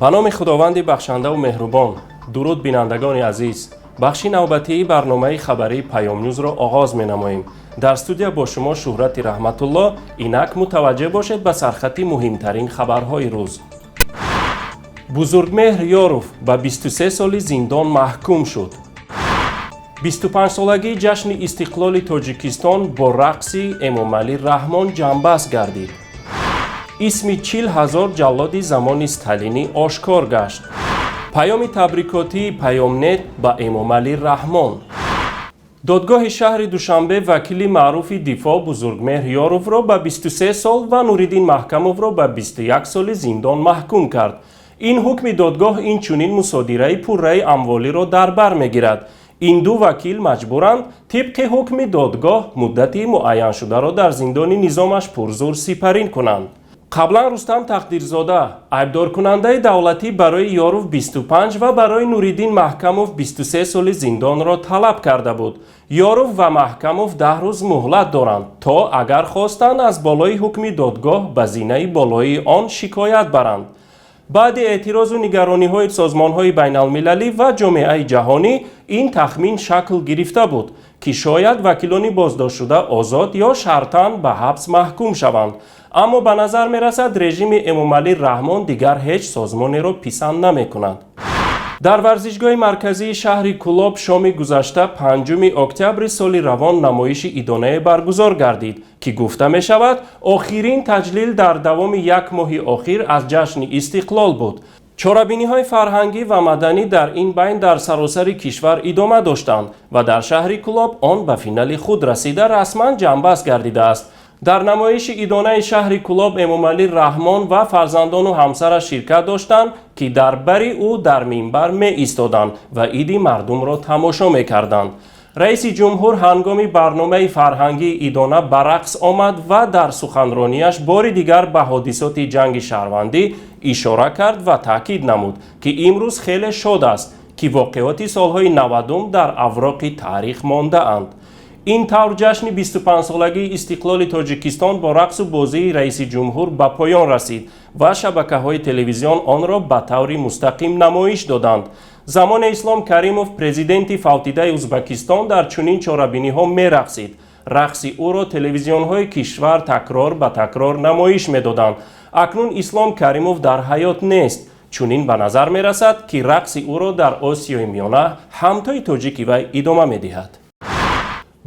Ба номи Худованди бахшандаву меҳрубон. Дуруд, бинандагони азиз. Бахши навбатии барномаи хабарии Паёмнюзро оғоз менамоем. Дар студия бо шумо Шӯҳрати Раҳматулло. Инак мутаваҷҷеҳ бошед ба сархати муҳимтарин хабарҳои рӯз. Бузургмеҳр Ёров ба 23 соли зиндон маҳкум шуд. 25-солагии ҷашни истиқлоли Тоҷикистон бо рақси Эмомалӣ Раҳмон ҷамъбаст гардид. Исми 40 000 ҷаллоди замони сталинӣ ошкор гашт. Паёми табрикотии Паёмнет ба Эмомалӣ Раҳмон. Додгоҳи шаҳри Душанбе вакили маъруфи дифоъ Бузургмеҳр Ёровро ба 23 сол ва Нуриддин Маҳкамовро ба 21 соли зиндон маҳкум кард. Ин ҳукми додгоҳ инчунин мусодираи пурраи амволиро дар бар мегирад. Ин ду вакил маҷбуранд тибқи ҳукми додгоҳ муддати муайяншударо дар зиндони низомаш пурзур сипарӣ кунанд. Қаблан Рустам Тақдирзода, айбдоркунандаи давлатӣ, барои Ёров 25 ва барои Нуриддин Маҳкамов 23 соли зиндонро талаб карда буд. Ёров ва Маҳкамов 10 рӯз муҳлат доранд, то агар хостанд, аз болои ҳукми додгоҳ ба зинаи болоии он шикоят баранд. Баъди эътирозу нигарониҳои созмонҳои байналмилалӣ ва ҷомеаи ҷаҳонӣ ин тахмин шакл гирифта буд, ки шояд вакилони боздоштшуда озод ё шартан ба ҳабс маҳкум шаванд. Аммо ба назар мерасад, режими Эмомалӣ Раҳмон дигар ҳеҷ созмонеро писанд намекунад. Дар варзишгоҳи марказии шаҳри Кӯлоб шоми гузашта, 5 октябри соли равон, намоиши идонае баргузор гардид, ки гуфта мешавад, охирин таҷлил дар давоми як моҳи охир аз ҷашни истиқлол буд. Чорабиниҳои фарҳангӣ ва маданӣ дар ин байн дар саросари кишвар идома доштанд ва дар шаҳри Кӯлоб он ба финали худ расида, расман ҷамъбаст гардидааст. Дар намоиши идонаи шаҳри Кӯлоб Эмомалӣ Раҳмон ва фарзандону ҳамсараш ширкат доштанд, ки дар бари ӯ дар минбар меистоданд ва иди мардумро тамошо мекарданд. Раиси ҷумҳур ҳангоми барномаи фарҳангии идона ба рақс омад ва дар суханронияш бори дигар ба ҳодисоти ҷанги шаҳрвандӣ ишора кард ва таъкид намуд, ки имрӯз хеле шод аст, ки воқеоти солҳои 90-ум дар авроқи таърих мондаанд. Ин тавр ҷашни 25-солагии истиқлоли Тоҷикистон бо рақсу бозии раиси ҷумҳур ба поён расид ва шабакаҳои телевизион онро ба таври мустақим намоиш доданд. Замоне Ислом Каримов, президенти фавтидаи Узбакистон, дар чунин чорабиниҳо мерақсид. Рақси ӯро телевизионҳои кишвар такрор ба такрор намоиш медоданд. Акнун Ислом Каримов дар ҳаёт нест. Чунин ба назар мерасад, ки рақси ӯро дар Осиёи Миёна ҳамтои тоҷики вай идома медиҳад.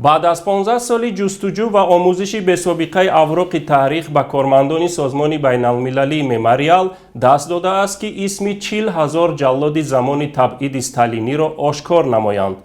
Баъд аз 15 соли ҷустуҷӯ ва омӯзиши бесобиқаи авроқи таърих ба кормандони созмони байналмилалии Мемориал даст додааст, ки исми 40 000 ҷаллоди замони табъиди сталиниро ошкор намоянд.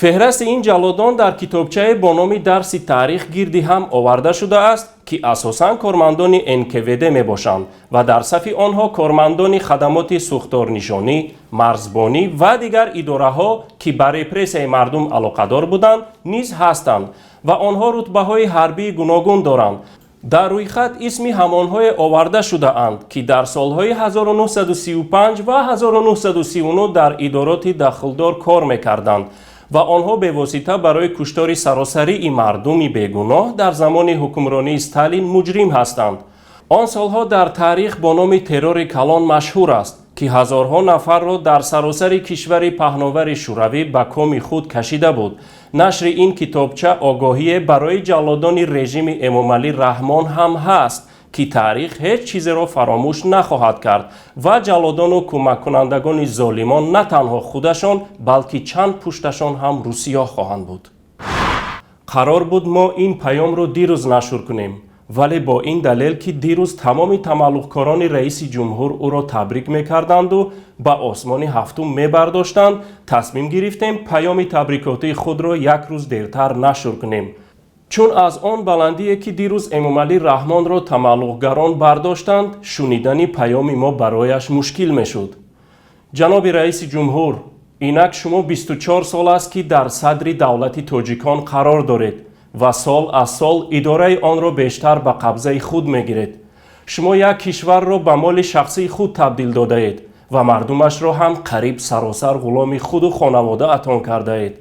Феҳрасти ин ҷаллодон дар китобчае бо номи «Дарси таърих» гирди ҳам оварда шудааст, ки асосан кормандони НКВД мебошанд ва дар сафи онҳо кормандони хадамоти сӯхторнишонӣ, марзбонӣ ва дигар идораҳо, ки ба репрессияи мардум алоқадор буданд, низ ҳастанд ва онҳо рутбаҳои ҳарбии гуногун доранд. Дар рӯйхат исми ҳамонҳое оварда шудаанд, ки дар солҳои 1935 ва 1939 дар идороти дахлдор кор мекарданд ва онҳо бевосита барои куштори саросарии мардуми бегуноҳ дар замони ҳукмронии Сталин муҷрим ҳастанд. Он солҳо дар таърих бо номи террори калон машҳур аст, ки ҳазорҳо нафарро дар саросари кишвари паҳновари Шӯравӣ ба коми худ кашида буд. Нашри ин китобча огоҳие барои ҷаллодони режими Эмомалӣ Раҳмон ҳам ҳаст, ки таърих ҳеҷ чизеро фаромӯш нахоҳад кард ва ҷаллодону кӯмаккунандагони золимон на танҳо худашон, балки чанд пушташон ҳам рӯсиёҳ хоҳанд буд. Қарор буд мо ин паёмро дирӯз нашр кунем, вале бо ин далел, ки дирӯз тамоми тамаллуқкорони раиси ҷумҳур ӯро табрик мекарданду ба осмони ҳафтум мебардоштанд, тасмим гирифтем паёми табрикотии худро як рӯз дертар нашр кунем. Чун аз он баландие, ки дирӯз Эмомалӣ Раҳмонро тамаллуқгарон бардоштанд, шунидани паёми мо барояш мушкил мешуд. Ҷаноби раиси ҷумҳур, инак шумо 24 сол аст, ки дар садри давлати тоҷикон қарор доред ва сол аз сол идораи онро бештар ба қабзаи худ мегиред. Шумо як кишварро ба моли шахсии худ табдил додаед ва мардумашро ҳам қариб саросар ғуломи худу хонаводаатон кардаед.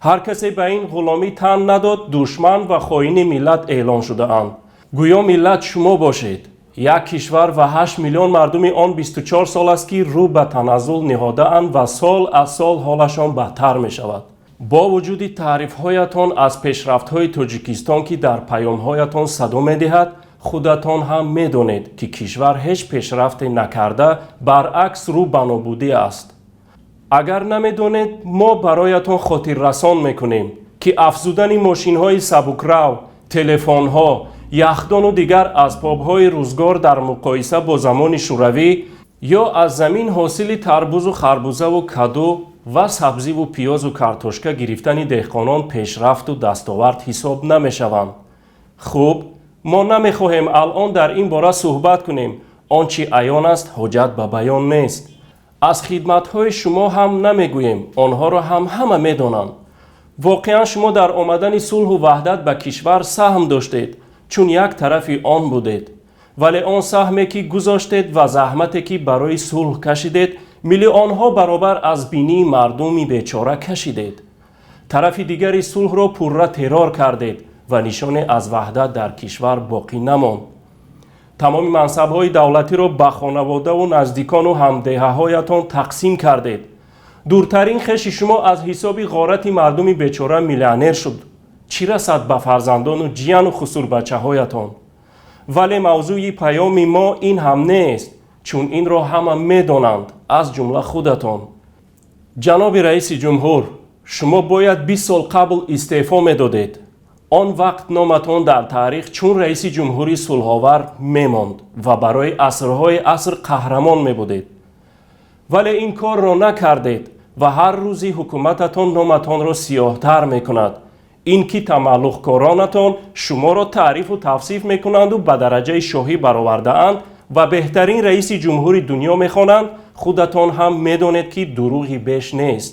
Ҳар касе ба ин ғуломӣ тан надод, душман ва хоини миллат эълон шудаанд. Гӯё миллат шумо бошед. Як кишвар ва 8 миллион мардуми он 24 сол аст, ки рӯ ба таназзул ниҳодаанд ва сол аз сол ҳолашон бадтар мешавад. Бо вуҷуди таърифҳоятон аз пешрафтҳои Тоҷикистон, ки дар паёмҳоятон садо медиҳад, худатон ҳам медонед, ки кишвар ҳеҷ пешрафте накарда, баръакс рӯ ба нобудӣ аст. Агар намедонед, мо бароятон хотиррасон мекунем, ки афзудани мошинҳои сабукрав, телефонҳо, яхдону дигар асбобҳои рӯзгор дар муқоиса бо замони шӯравӣ ё аз замин ҳосили тарбузу харбузаву каду ва сабзиву пиёзу картошка гирифтани деҳқонон пешрафту дастовард ҳисоб намешаванд. Хуб, мо намехоҳем алон дар ин бора суҳбат кунем. Он чӣ аён аст, ҳоҷат ба баён нест. Аз хидматҳои шумо ҳам намегӯем, онҳоро ҳам ҳама медонанд. Воқеан, шумо дар омадани сулҳу ваҳдат ба кишвар саҳм доштед, чун як тарафи он будед. Вале он саҳме, ки гузоштед, ва заҳмате, ки барои сулҳ кашидед, миллионҳо баробар аз бинии мардуми бечора кашидед. Тарафи дигари сулҳро пурра террор кардед ва нишоне аз ваҳдат дар кишвар боқӣ намонд. Тамоми мансабҳои давлатиро ба хонаводаву наздикону ҳамдеҳаҳоятон тақсим кардед. Дуртарин хеши шумо аз ҳисоби ғорати мардуми бечора миллионер шуд, чӣ расад ба фарзандону ҷияну хусурбачаҳоятон. Вале мавзӯи паёми мо ин ҳам нест, чун инро ҳама медонанд, аз ҷумла худатон. Ҷаноби раиси ҷумҳур, шумо бояд 20 сол қабл истеъфо медодед. Он вақт номатон дар таърих чун раиси ҷумҳури сулҳовар мемонд ва барои асрҳои аср қаҳрамон мебудед. Вале ин корро накардед ва ҳар рӯзи ҳукумататон номатонро сиёҳтар мекунад. Ин ки тамаллуқкоронатон шуморо таърифу тавсиф мекунанду ба дараҷаи шоҳӣ баровардаанд ва беҳтарин раиси ҷумҳури дунё мехонанд, худатон ҳам медонед, ки дурӯғи беш нест.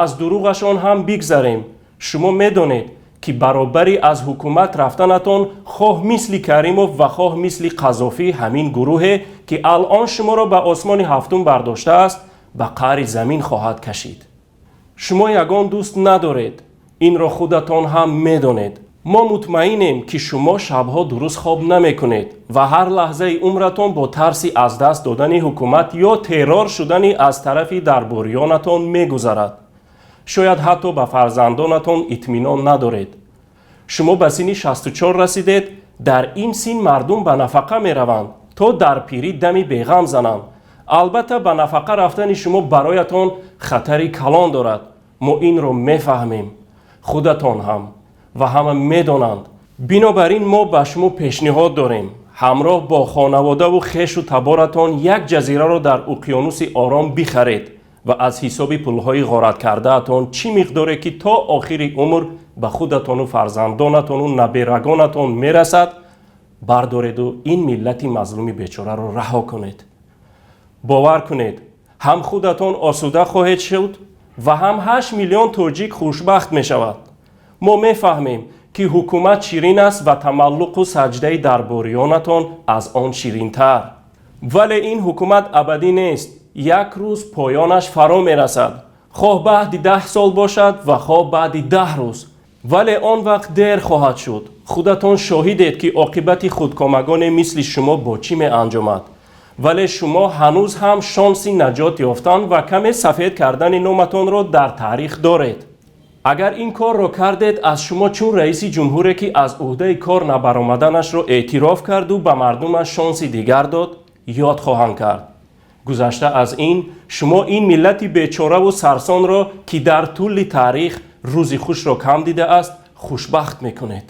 Аз дурӯғашон ҳам бигзарем. Шумо медонед, ки баробари аз ҳукумат рафтанатон, хоҳ мисли Каримов ва хоҳ мисли Қазофӣ, ҳамин гурӯҳе, ки алон шуморо ба осмони ҳафтум бардоштааст, ба қаъри замин хоҳад кашид. Шумо ягон дӯст надоред, инро худатон ҳам медонед. Мо мутмаинем, ки шумо шабҳо дуруст хоб намекунед ва ҳар лаҳзаи умратон бо тарси аз даст додани ҳукумат ё террор шудани аз тарафи дарбориёнатон мегузарад. Шояд ҳатто ба фарзандонатон итминон надоред. Шумо ба синни 64 расидед. Дар ин син мардум ба нафақа мераванд, то дар пирӣ дами беғам зананд. Албатта, ба нафақа рафтани шумо бароятон хатари калон дорад. Мо инро мефаҳмем, худатон ҳам ва ҳама медонанд. Бинобар ин мо ба шумо пешниҳод дорем: ҳамроҳ бо хонаводаву хешу таборатон як ҷазираро дар уқёнуси Ором бихаред ва аз ҳисоби пулҳои ғораткардаатон чӣ миқдоре ки то охири умр ба худатону фарзандонатону наберагонатон мерасад, бардореду ин миллати мазлуми бечораро раҳо кунед. Бовар кунед, ҳам худатон осуда хоҳед шуд ва ҳам 8 миллион тоҷик хушбахт мешавад. Мо мефаҳмем, ки ҳукумат ширин аст ва тамаллуқу саҷдаи дарбориёнатон аз он ширинтар. Вале ин ҳукумат абадӣ нест. Як рӯз поёнаш фаро мерасад, хоҳ баъди 10 сол бошад ва хоҳ баъди 10 рӯз. Вале он вақт дер хоҳад шуд. Худатон шоҳидед, ки оқибати худкомагоне мисли шумо бо чӣ меанҷомад. Вале шумо ҳанӯз ҳам шонси наҷот ёфтан ва каме сафед кардани номатонро дар таърих доред. Агар ин корро кардед, аз шумо чун раиси ҷумҳуре, ки аз ӯҳдаи кор набаромаданашро эътироф карду ба мардумаш шонси дигар дод, ёд хоҳанд кард. Гузашта аз ин, шумо ин миллати бечораву сарсонро, ки дар тӯли таърих рӯзи хушро кам дидааст, хушбахт мекунед.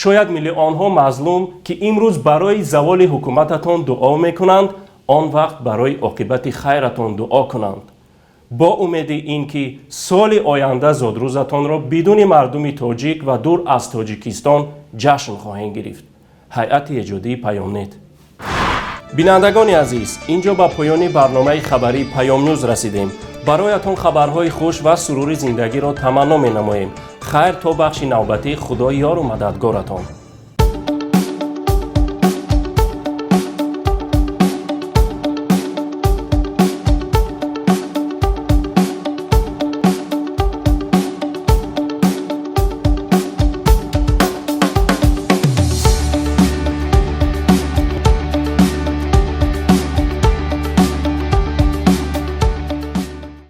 Шояд миллионҳо мазлум, ки имрӯз барои заволи ҳукумататон дуо мекунанд, он вақт барои оқибати хайратон дуо кунанд, бо умеди ин ки соли оянда зодрӯзатонро бидуни мардуми тоҷик ва дур аз Тоҷикистон ҷашн хоҳем гирифт. Ҳайати эҷодии Паёмнет. Бинандагони азиз, ин ҷо ба поёни барномаи хабарии Паёмнюз расидем. Бароятон хабарҳои хуш ва сурури зиндагиро таманно менамоем. Хайр, то бахши навбатӣ, Худо ёру мададгоратон.